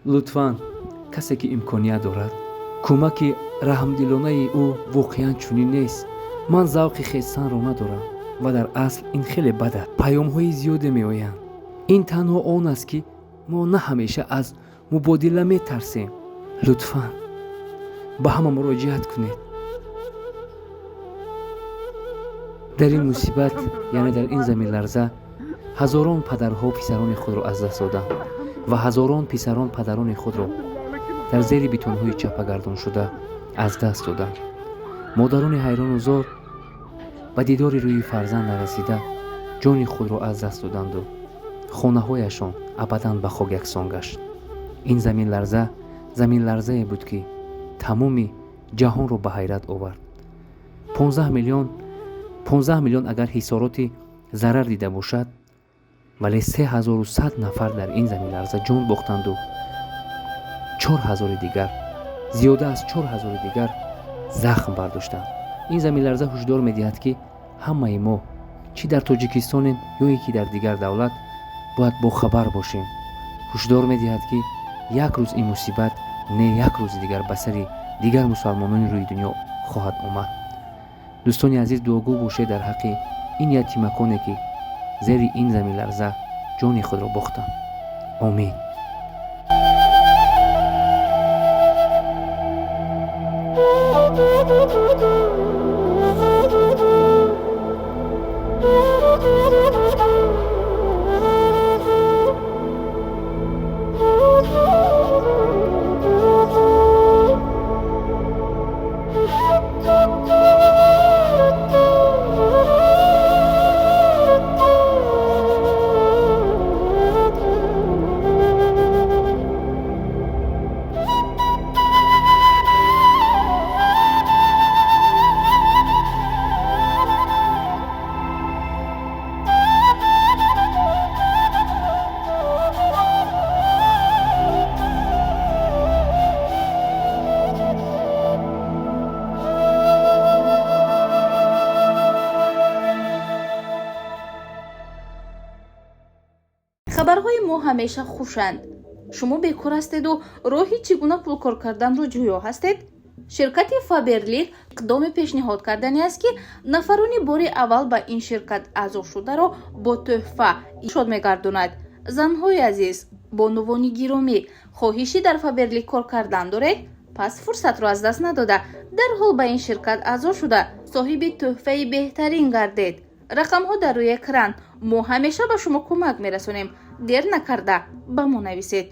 Лутфан, касе ки имконият дорад, кӯмаки раҳмдилонаи ӯ воқеан чунин нест. Ман завқи хестанро надорам ва дар асл ин хеле бад аст. Паёмҳои зиёде меоянд. Ин танҳо он аст, ки мо на ҳамеша аз мубодила метарсем. Лутфан, ба ҳама муроҷиат кунед. Дар ин мусибат, яъне дар ин заминларза, ҳазорон падарҳо писарони худро аз даст доданд ва ҳазорон писарон падарони худро дар зери битонҳои чаппагардоншуда аз даст доданд. Модарони ҳайрону зор ба дидори рӯи фарзанд нарасида ҷони худро аз даст доданду хонаҳояшон абадан ба хок яксон гашт. Ин заминларза заминларзае буд, ки тамоми ҷаҳонро ба ҳайрат овард. 15 миллион, 15 миллион агар ҳисороти зарар дида бошад, вале 3100 нафар дар ин заминларза ҷон бохтанду 4000-и дигар, зиёда аз 4000-и дигар захм бардоштанд. Ин заминларза ҳушдор медиҳад, ки ҳамаи мо, чӣ дар Тоҷикистонем ё ин ки дар дигар давлат, бояд бохабар бошем. Ҳушдор медиҳад, ки як рӯз ин мусибат, не, як рӯзи дигар ба сари дигар мусалмонони рӯи дунё хоҳад омад. Дӯстони азиз, дуогӯ бошед дар ҳаққи ин ятимаконе, ки зери ин заминларза ҷони худро бохтанд. Омин. Хабарҳои мо ҳамеша хушанд. Шумо бекор ҳастеду роҳи чӣ гуна пулкор карданро ҷӯё ҳастед? Ширкати Фаберлик иқдоме пешниҳод кардани аст, ки нафарони бори аввал ба ин ширкат аъзо шударо бо тӯҳфа шод мегардонад. Занҳои азиз, бонувони гиромӣ, хоҳиши дар Фаберлик кор кардан доред? Пас фурсатро аз даст надода, дарҳол ба ин ширкат аъзо шуда, соҳиби тӯҳфаи беҳтарин гардед. Рақамҳо дар рӯи экран. Мо ҳамеша ба шумо кӯмак мерасонем. Дер накарда ба мо нависед.